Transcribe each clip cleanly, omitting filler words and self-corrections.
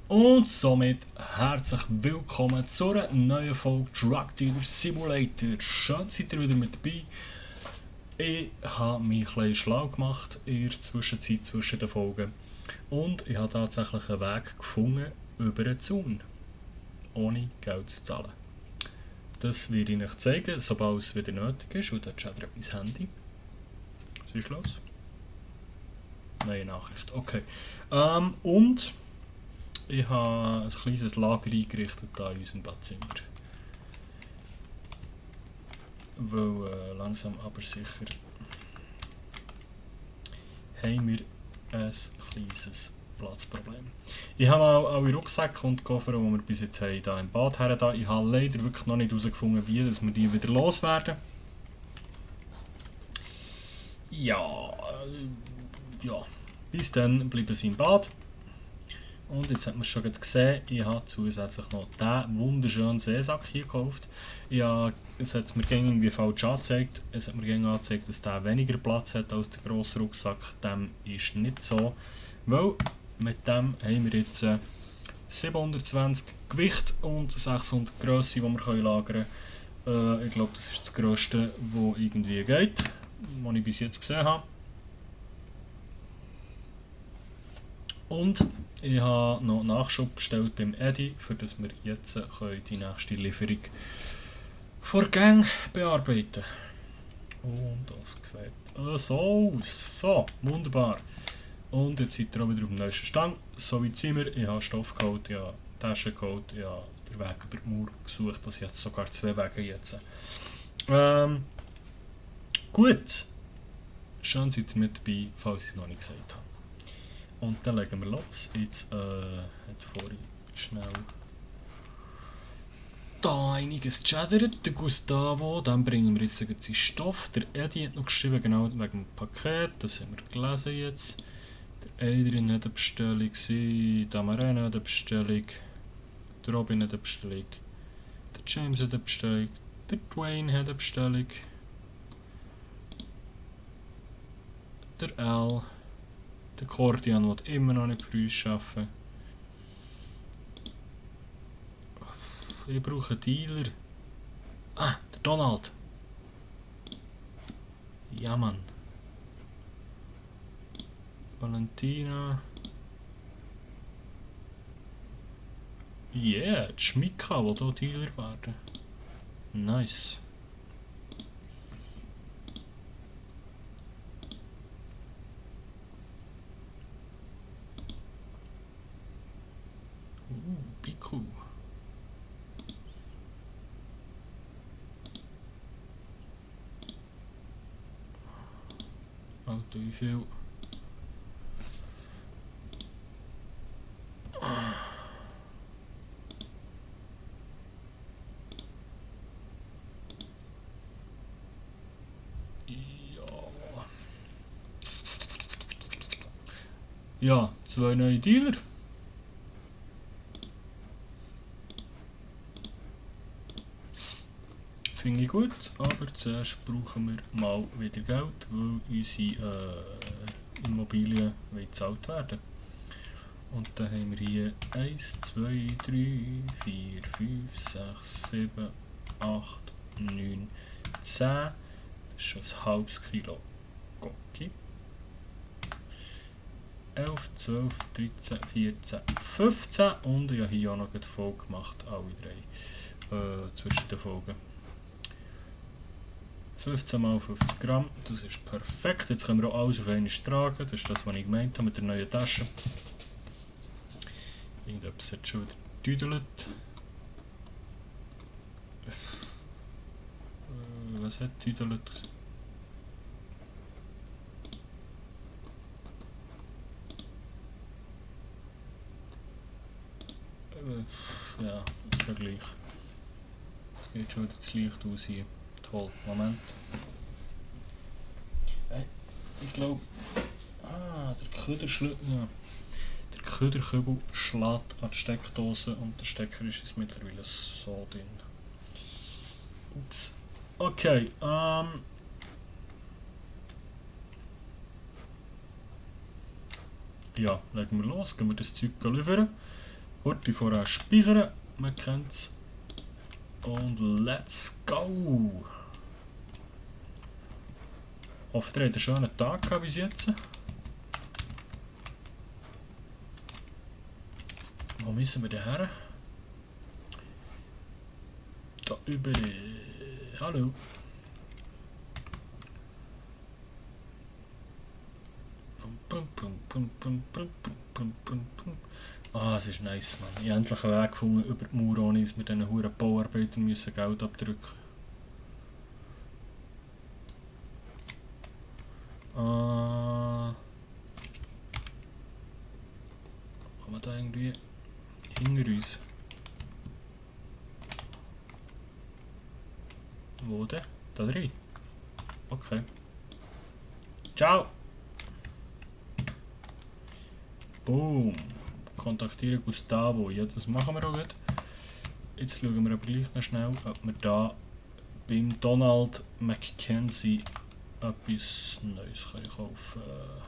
Und somit herzlich willkommen zu einer neuen Folge Drug Dealer Simulator. Schön, seid ihr wieder mit dabei. Ich habe mich ein bisschen schlau gemacht in der Zwischenzeit zwischen den Folgen. Und ich habe tatsächlich einen Weg gefunden über den Zaun, ohne Geld zu zahlen. Das werde ich euch zeigen, sobald es wieder nötig ist. Und dort schädert mein Handy. Was ist los? Neue Nachricht, okay. Und ich habe ein kleines Lager eingerichtet hier in unserem Badzimmer. Weil langsam aber sicher haben wir ein kleines Platzproblem. Ich habe auch alle Rucksäcke und Koffer, die wir bis jetzt haben, hier im Bad her. Ich habe leider wirklich noch nicht herausgefunden, wie dass wir die wieder loswerden. Ja, bis dann bleiben sie im Bad. Und jetzt hat man es schon gesehen, ich habe zusätzlich noch diesen wunderschönen Seesack hier gekauft. Es hat mir irgendwie falsch angezeigt. Es hat mir angezeigt, dass der weniger Platz hat als der grosse Rucksack. Dem ist nicht so, weil mit dem haben wir jetzt 720 Gewicht und 600 Grösse, die wir lagern können. Ich glaube, das ist das Grösste, was irgendwie geht, was ich bis jetzt gesehen habe. Und ich habe noch Nachschub bestellt beim Eddy, für dass wir jetzt die nächste Lieferung vor Gang bearbeiten. Und das sieht so aus. So, wunderbar. Und jetzt seid ihr auch wieder auf dem neuesten Stand. So wie sind wir. Ich habe Stoff geholt, ich habe Taschen geholt, ich habe den Weg über die Mauer gesucht, dass ich jetzt sogar 2 Wege jetzt. Gut. Schön seid ihr mit dabei, falls ich es noch nicht gesagt habe. Und dann legen wir los. Jetzt hat vorhin schnell da einiges gechattert. Der Gustavo, dann bringen wir jetzt seinen Stoff. Der Eddie hat noch geschrieben, genau wegen dem Paket. Das haben wir gelesen jetzt. Der Adrian hat eine Bestellung, der Marina hat eine Bestellung, der Robin hat eine Bestellung, der James hat eine Bestellung, der Dwayne hat eine Bestellung, der Al. Der Cordian will immer noch nicht für uns arbeiten. Ich brauche einen Dealer. Ah, der Donald. Ja, Mann. Valentina. Yeah, die Schmika will hier Dealer werden. Nice. Biku. Alter, wie viel? Ja, 2 neue Dealer. Finde ich gut, aber zuerst brauchen wir mal wieder Geld, weil unsere Immobilien bezahlt werden. Und dann haben wir hier 1, 2, 3, 4, 5, 6, 7, 8, 9, 10. Das ist schon ein halbes Kilo Gocki. 11, 12, 13, 14, 15 und ich habe hier auch noch eine Folge gemacht, alle 3 zwischen den Folgen. 15 mal 50 Gramm, das ist perfekt. Jetzt können wir auch alles auf einmal tragen, das ist das, was ich gemeint habe mit der neuen Tasche. Irgendetwas hat schon wieder gedüdelt. Was hat gedüdelt? Ja, ist ja gleich. Es geht schon wieder zu leicht aus hier. Toll, Moment. Ich glaube... der Köderschlüssel... Ja. Der Köderkübel schlägt an die Steckdose und der Stecker ist jetzt mittlerweile so drin. Ups. Okay, ja, legen wir los, gehen wir das Zeug liefern. Horti vorher speichern, man kennt es. Und let's go! Hoffe, ihr habt einen schönen Tag gehabt bis jetzt. Wo müssen wir denn her? Da über. Hallo. Ah, es ist nice, man. Ich habe endlich einen Weg gefunden über die Mauer, ohne dass wir diesen huren Bauarbeitern müssen Geld abdrücken. Haben wir da irgendwie hinter uns? Wo denn? Da drin? Okay. Ciao! Boom! Kontaktiere Gustavo. Ja, das machen wir auch gut. Jetzt schauen wir aber gleich noch schnell, ob wir da beim Donald Mackenzie etwas Neues können kaufen können.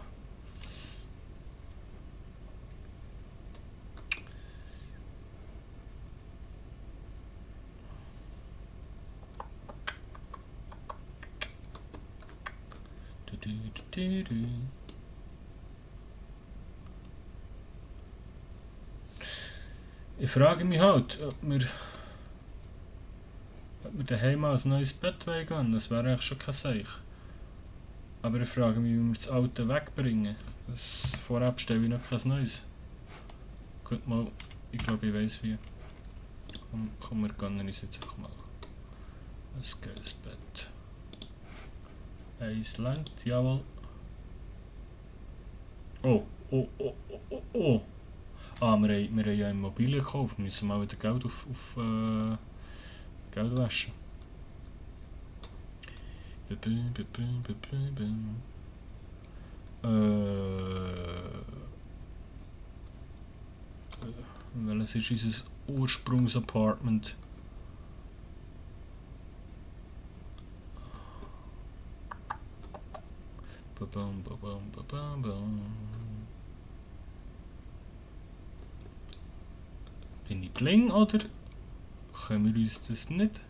Ich frage mich halt, ob wir daheim mal ein neues Bett gehen. Das wäre eigentlich schon kein Seich. Aber ich frage mich, wie wir das alte wegbringen. Vorab stelle ich noch kein neues. Gut mal, ich glaube, ich weiß wie. Komm, wir gehen uns jetzt einfach mal. Ein geiles Bett. Eins langt, jawohl. Oh. Ah, wir haben ja Immobilien gekauft. Wir müssen mal wieder Geld auf Geld waschen. Welches ist unser Ursprungsapartment? Bin ich blind oder können wir uns das nicht?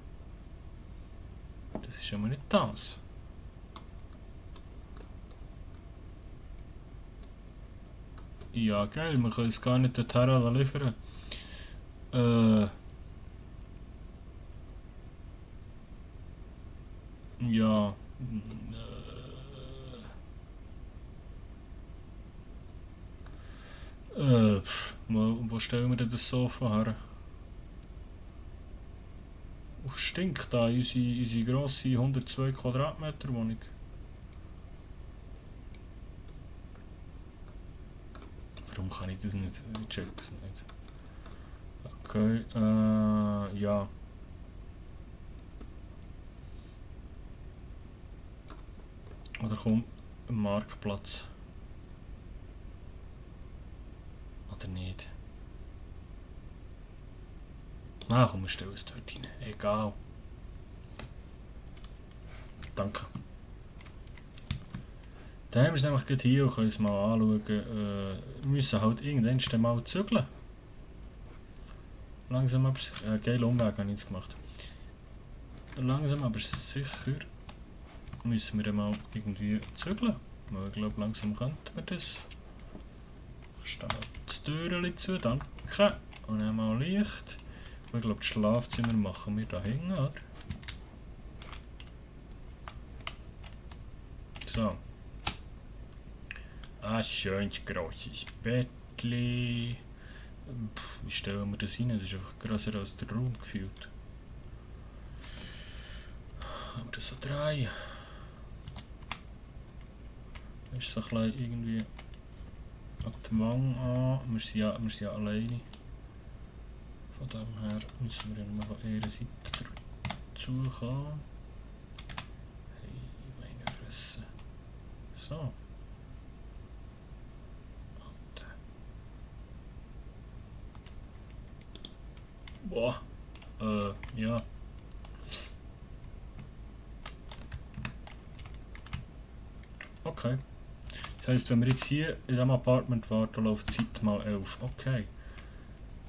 Das ist aber nicht das. Ja, geil, wir können es gar nicht dorthin liefern. Ja. Wo stellen wir denn das Sofa her? Auf Stink da, unsere grosse 102 Quadratmeter Wohnung. Warum kann ich das nicht? Ich check es nicht. Okay, ja. Oder komm, ein Marktplatz. Oder nicht? Na komm, wir stellen es dort rein. Egal. Danke. Dann haben wir es nämlich gerade hier und können es mal anschauen. Wir müssen halt irgendwann mal zügeln. Langsam aber sicher. Geil Umweg habe ich jetzt gemacht. Langsam aber sicher müssen wir mal irgendwie zügeln. Weil ich glaube, langsam könnten wir das. Stellen wir das Türchen zu, danke. Und dann mal Licht. Ich glaube, das Schlafzimmer machen wir da hinten, oder? So. Ein schönes grosses Bettchen. Wie stellen wir das rein? Das ist einfach grösser als der Raum gefühlt. Können wir das so drehen? Ist so ein bisschen irgendwie an die Wange an. Wir sind ja alleine. Von dem her müssen wir ja noch von einer Seite dazu kommen. Hey, meine Fresse. So. Boah. Ja. Okay. Das heisst, wenn wir jetzt hier in diesem Apartment warten, läuft die Zeit mal 11. Okay.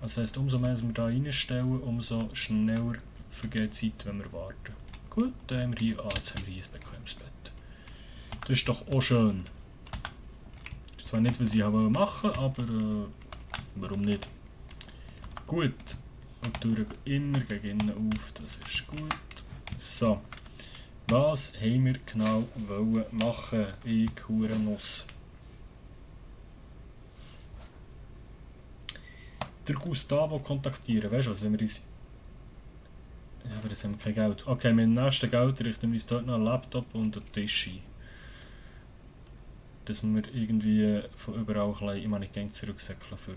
Das heisst, umso mehr wir da reinstellen, umso schneller vergeht die Zeit, wenn wir warten. Gut, dann haben wir hier, jetzt haben wir hier ein bequemes Bett. Das ist doch auch schön. Das ist zwar nicht, was ich machen wollte, aber warum nicht? Gut. Und die Türen immer gegen innen auf, das ist gut. So. Was haben wir genau wollen machen? Ich Hurennuss. Der Gustavo kontaktieren, weißt du was, wenn wir uns... Ja, aber jetzt haben wir kein Geld. Okay, mit dem nächsten Geld richten wir uns dort noch einen Laptop und einen Tisch ein. Dass wir irgendwie von überall ein bisschen, ich meine, nicht zurücksäckeln für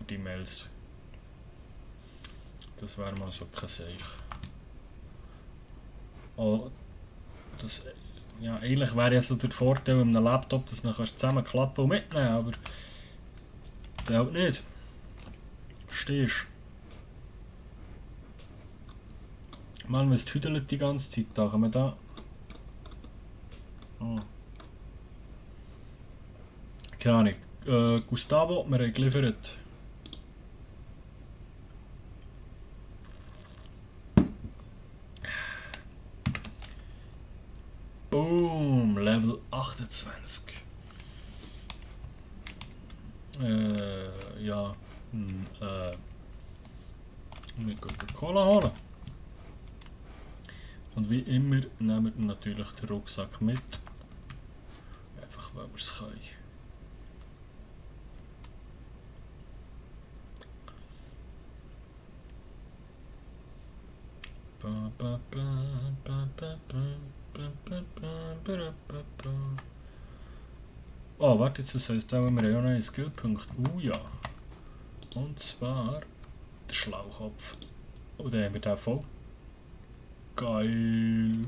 die Mails. Das wäre mal so kein Seich. Oh, das, ja, eigentlich wäre ja so der Vorteil mit einem Laptop, dass du zusammenklappen und mitnehmen, aber der halt nicht. Stehst. Mann, was tüdelt die ganze Zeit da? Kann man da... Oh. Keine Ahnung. Gustavo, wir haben geliefert. Boom, Level 28. Ja. Wir Coca-Cola holen. Und wie immer nehmen wir natürlich den Rucksack mit. Einfach weil wir es können. Oh, warte, jetzt das heisst, da haben wir ja noch einen Skillpunkt. Ja. Und zwar der Schlauchkopf. Und dann haben wir den voll. Geil.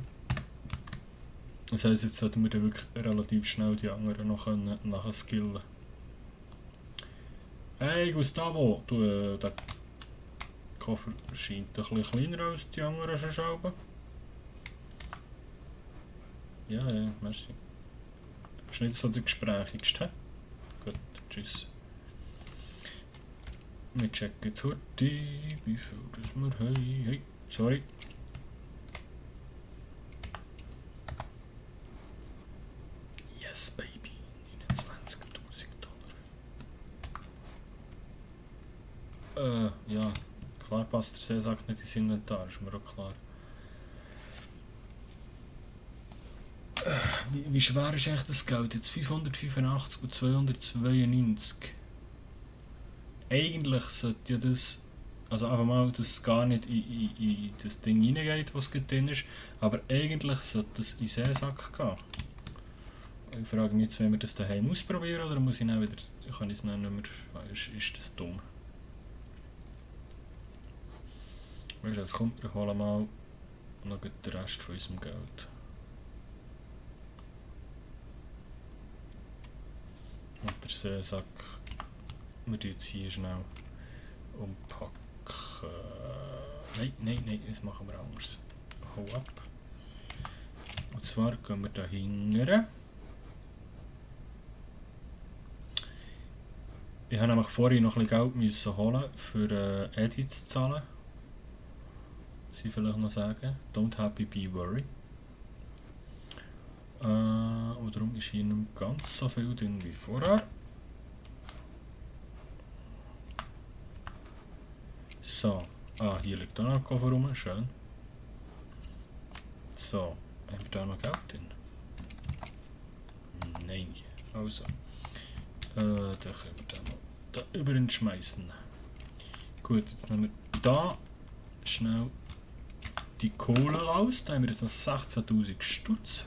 Das heisst, jetzt sollten wir dann wirklich relativ schnell die anderen noch nachher skillen. Hey Gustavo, du, der Koffer scheint ein bisschen kleiner als die anderen Schrauben. Ja, merci. Du bist nicht so der Gesprächigste. Gut, tschüss. Wir checken jetzt heute, wie viel das wir haben. Hey, sorry. Yes, baby. 29.000 $. Ja. Klar passt der Seesack nicht ins Inventar, ist mir auch klar. Wie schwer ist eigentlich das Geld? Jetzt 585 und 292. Eigentlich sollte ja das, also einfach mal, dass es gar nicht in das Ding reingeht, was drin ist, aber eigentlich sollte das in den Seesack gehen. Ich frage mich jetzt, wenn wir das daheim ausprobieren oder muss ich dann wieder, kann ich es dann nicht mehr, ist das dumm? Weißt du, jetzt kommt, wir holen mal noch den Rest von unserem Geld. Und der Seesack, wir tun jetzt hier schnell umpacken. Nein, das machen wir anders. Hau ab. Und zwar gehen wir da hinten. Ich habe nämlich vorhin noch ein bisschen Geld holen für Edits zu zahlen. Sie vielleicht noch sagen. Don't happy, be worry. Und darum ist hier nicht ganz so viel drin wie vorher. So. Hier liegt auch noch ein Koffer rum. Schön. So. Haben wir da noch Geld drin? Nein. Also. Dann können wir den noch da über schmeißen. Gut, jetzt nehmen wir da schnell die Kohle raus. Da haben wir jetzt noch 16.000 Stutz.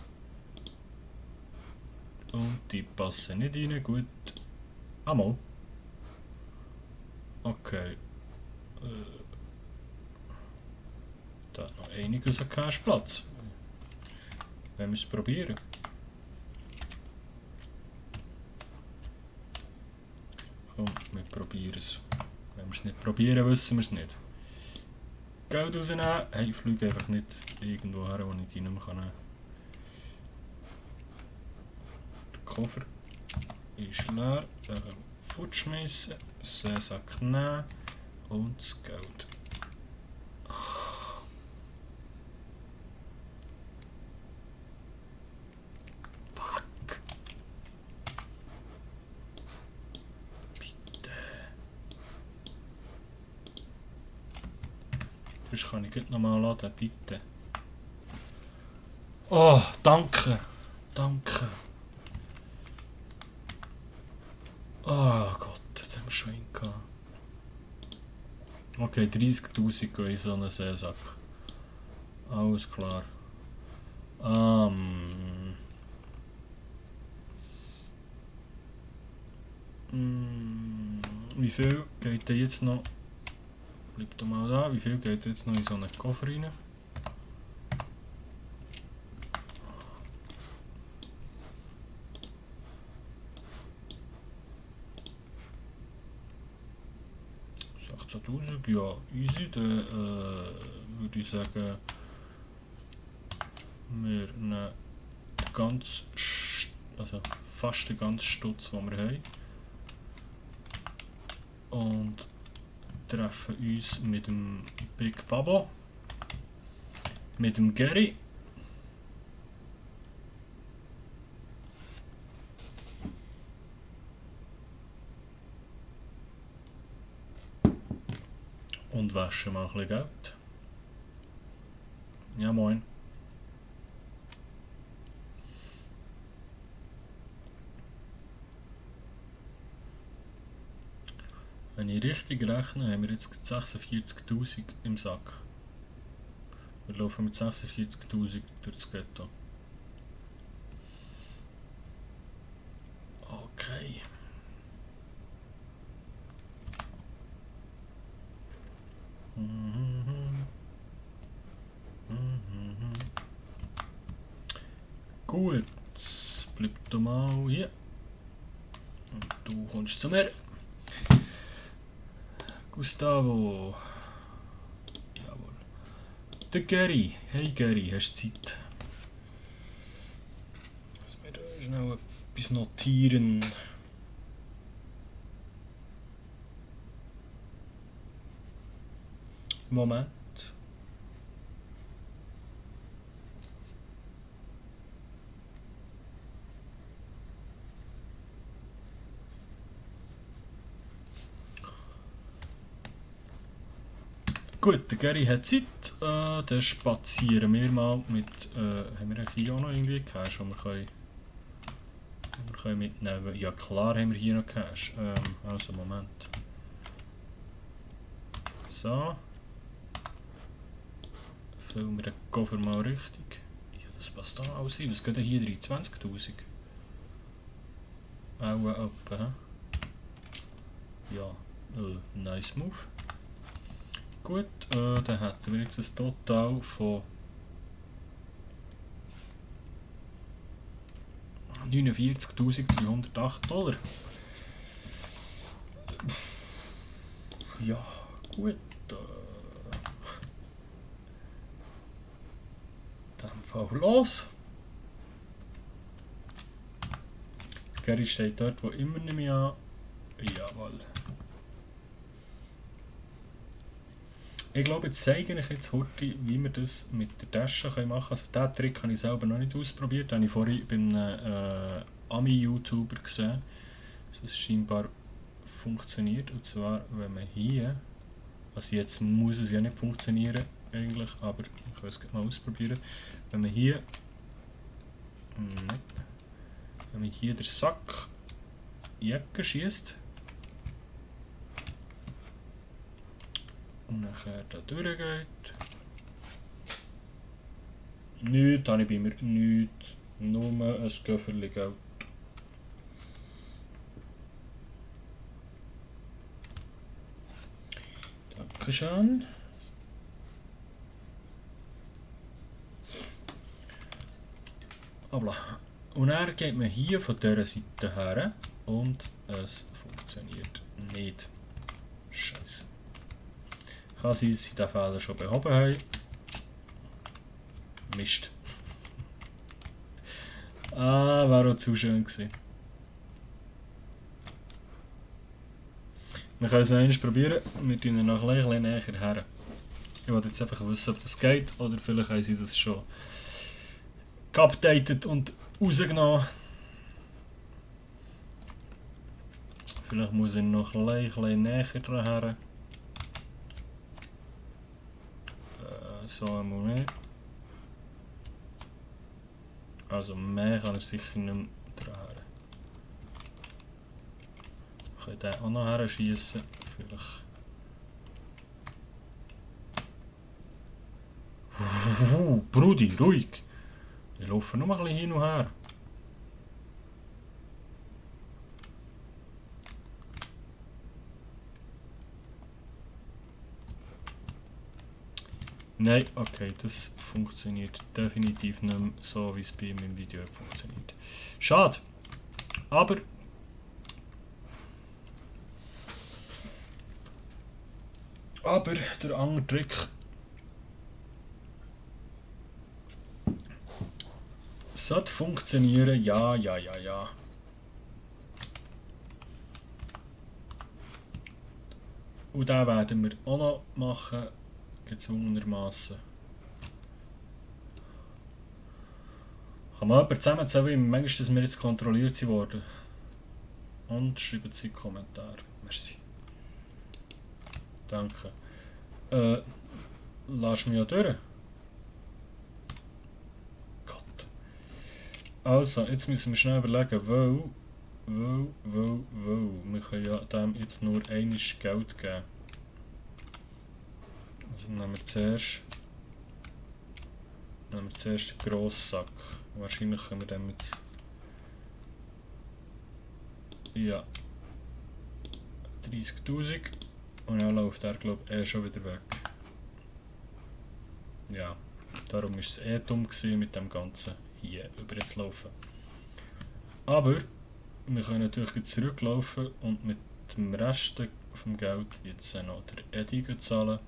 Und die passen nicht rein. Gut. Einmal. Okay. Da hat noch einiges an Cashplatz. Wenn wir es probieren. Komm, wir probieren es. Wenn wir es nicht probieren, wissen wir es nicht. Geld rausnehmen. Hey, ich fliege einfach nicht irgendwo her, wo ich die nicht mehr nehmen kann. Der Koffer ist leer. Fortschmeißen. Seesack nehmen. Und das Geld. Fuck. Bitte. Sonst kann ich gleich nochmal laden, bitte. Oh, danke. Danke. Oh Gott, jetzt haben wir schon einen gehabt. Okay, 30.000 gehen in so einen Seesack. Alles klar. Wie viel geht denn jetzt noch? Bleib doch mal da. Wie viel geht jetzt noch in so einen Koffer rein? Ja, easy. Dann würde ich sagen, wir nehmen den ganzen, also fast den ganzen Stutz, den wir haben, und treffen uns mit dem Big Babo, mit dem Gary und waschen mal ein bisschen Geld. Ja, moin. Wenn ich richtig rechne, haben wir jetzt 46.000 im Sack. Wir laufen mit 46.000 durch das Ghetto. Okay. Gut, bleib du mal hier. Und du kommst zu mir. Gustavo. Jawohl. Der Gary. Hey Gary, hast du Zeit? Lass mir da schnell etwas notieren. Moment. Gut, der Gary hat Zeit. Dann spazieren wir mal mit. Haben wir hier auch noch irgendwie Cash, den wir können mitnehmen? Ja klar haben wir hier noch Cash. Also Moment. So. Füllen wir den Koffer mal richtig. Ja, das passt auch alles rein. Was geht denn hier drin? 20.000? Auch etwa. Ja, nice move. Gut, dann hätten wir jetzt ein Total von 49.308 $. Ja, gut. Dann fahr los. Gary steht dort, wo immer nicht mehr an. Jawohl. Ich glaube, jetzt zeige ich jetzt heute, wie wir das mit der Tasche machen können. Also diesen Trick habe ich selber noch nicht ausprobiert. Den habe ich vorhin bei einem Ami-YouTuber gesehen. Das scheinbar funktioniert. Und zwar, wenn man hier, also jetzt muss es ja nicht funktionieren eigentlich, aber ich kann es mal ausprobieren. Wenn man hier, wenn man hier den Sack in die Ecke schießt und nachher da durchgeht. Nichts habe ich bei mir, nichts, nur ein Köfferchen Geld. Dankeschön. Und dann geht man hier von dieser Seite her und es funktioniert nicht. Scheiße. Kann sein, dass sie diesen Fehler schon behoben haben. Mist. Wäre auch zu schön gewesen. Wir können es noch einmal probieren. Wir tun ihn noch ein bisschen näher her. Ich wollte jetzt einfach wissen, ob das geht oder vielleicht haben sie das schon geupdatet und rausgenommen. Vielleicht muss ich noch ein bisschen näher dran her. So einmal mehr. Also mehr kann er sicher nicht mehr dran her. Ich kann den auch noch her schiessen. Vielleicht. Brudi, ruhig! Ich laufe nur ein bisschen hin und her. Nein, okay, das funktioniert definitiv nicht mehr so, wie es bei meinem Video funktioniert. Schade! Aber der andere Trick sollte funktionieren, ja. Und den werden wir auch noch machen, gezwungenermaßen. Kann man jemand zusammenzählen, wie manchmal, dass wir jetzt kontrolliert worden. Und schreiben Sie Kommentar. Merci. Danke. Lass mich ja durch. Gott. Also, jetzt müssen wir schnell überlegen, weil. Wir können ja dem jetzt nur einmal Geld geben. Also nehmen wir zuerst den grossen Sack. Wahrscheinlich können wir dem jetzt. Ja. 30.000. Und dann läuft er, glaube ich, schon wieder weg. Ja. Darum war es dumm mit dem Ganzen hier über jetzt laufen. Aber wir können natürlich zurücklaufen und mit dem Rest vom Geld jetzt noch der Eddie zahlen.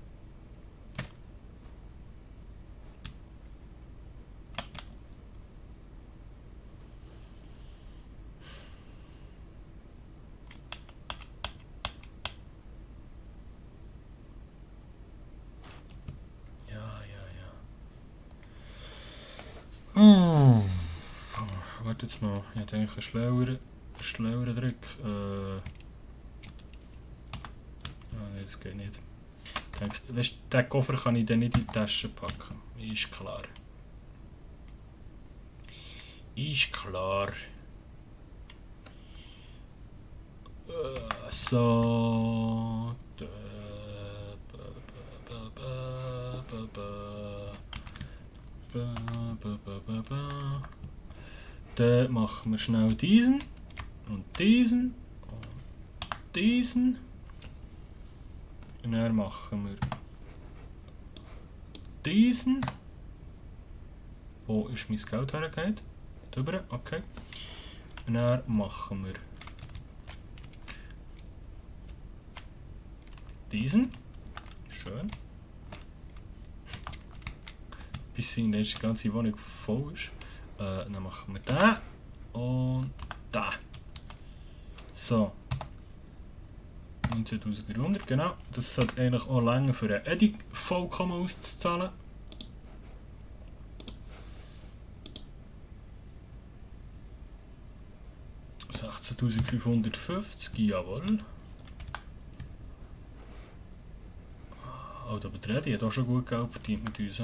Warte jetzt mal, ich denke einen schlaueren Trick. Nein, das geht nicht. Ich denke, den Koffer kann ich dann nicht in die Tasche packen. Ist klar. So. Dann machen wir schnell diesen und diesen und diesen. Und dann machen wir diesen. Wo ist mein Geld hergegangen? Drüber, okay. Und dann machen wir diesen. Schön. Bis die ganze Wohnung voll ist. Dann machen wir den und den. So. 19.300, genau. Das sollte eigentlich auch länger für einen Edit vollkommen auszuzahlen. $16.550, jawohl. Aber der Eddy hat auch schon gut Geld verdient mit uns.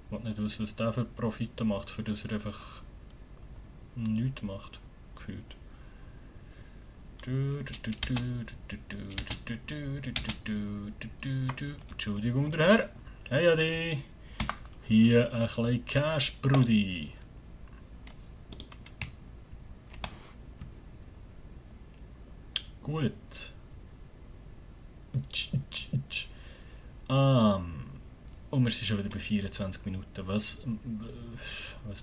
Ich will nicht wissen, was der für Profite macht, für das er einfach nichts macht, gefühlt. Entschuldigung, der Herr. Hey Adi. Hier ein bisschen Cash, Brudi. Gut. Und wir sind schon wieder bei 24 Minuten. Was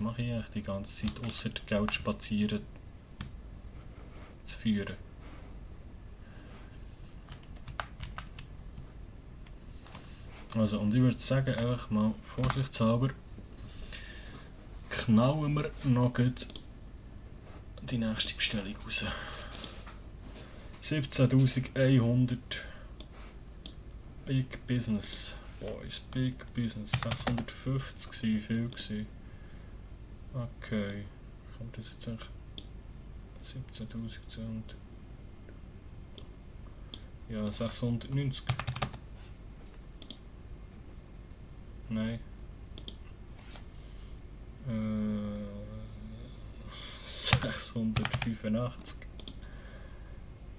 mache ich eigentlich die ganze Zeit, außer Geld spazieren zu führen? Also, und ich würde sagen, einfach mal vorsichtshalber knallen wir noch die nächste Bestellung raus. 17.100 Big Business. Boys, Big Business. 650 gewesen, wie viel gewesen? Okay. Kommt das jetzt eigentlich 17.200. Ja, 690. Nein. 685.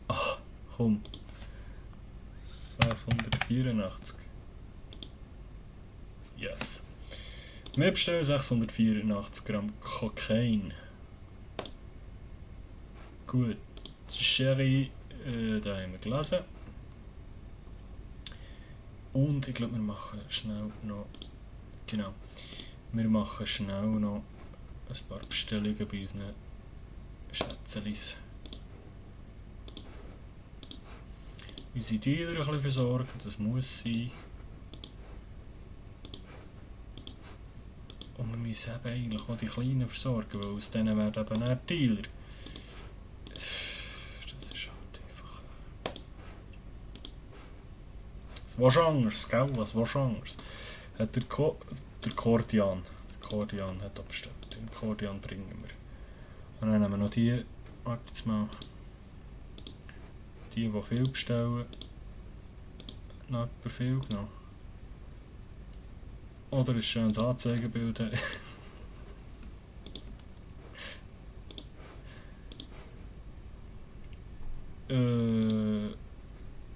Ach, komm. 684. Yes. Wir bestellen 684 Gramm Kokain. Gut. Sherry, da haben wir gelesen. Und ich glaube, wir machen schnell noch. Genau. Wir machen schnell noch ein paar Bestellungen bei unseren Schätzelis. Unsere Dealer ein bisschen versorgen, das muss sein. Und wir müssen eben eigentlich auch die Kleinen versorgen, weil aus denen werden eben auch Dealer. Das ist halt einfach... Was anderes, gell? Was anderes. Hat der Kordian. Der Kordian hat auch bestellt. Den Kordian bringen wir. Und dann nehmen wir noch die... Warte jetzt mal. Die viel bestellen. Noch etwa viel genommen. Oder ein schönes Anzeigenbild.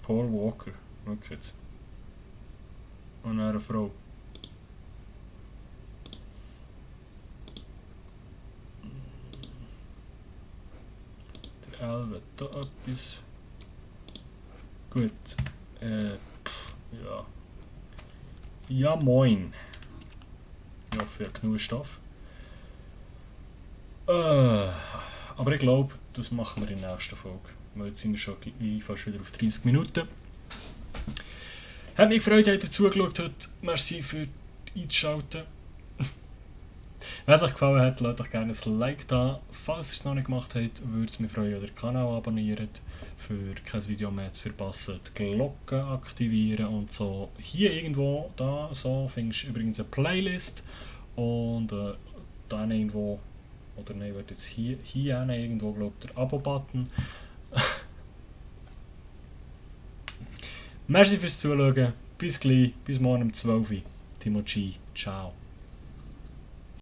Paul Walker. Schau jetzt. Und dann eine Frau. Der Elbe da etwas. Gut. Ja. Ja, moin. Ich hoffe, ich habe genug Stoff. Aber ich glaube, das machen wir in der nächsten Folge. Weil jetzt sind wir schon fast wieder auf 30 Minuten. Hat mich gefreut, dass ihr zugeschaut habt. Merci für einzuschalten. Wenn es euch gefallen hat, lasst doch gerne ein Like da. Falls ihr es noch nicht gemacht habt, würde es mich freuen, wenn ihr den Kanal abonniert, für kein Video mehr zu verpassen. Die Glocke aktivieren und so. Hier irgendwo, da, so, findest du übrigens eine Playlist. Und dann irgendwo, oder nein, wird jetzt hier irgendwo, glaube ich, der Abo-Button. Merci fürs Zuschauen. Bis gleich, bis morgen um 12 Uhr. Timo G. Ciao.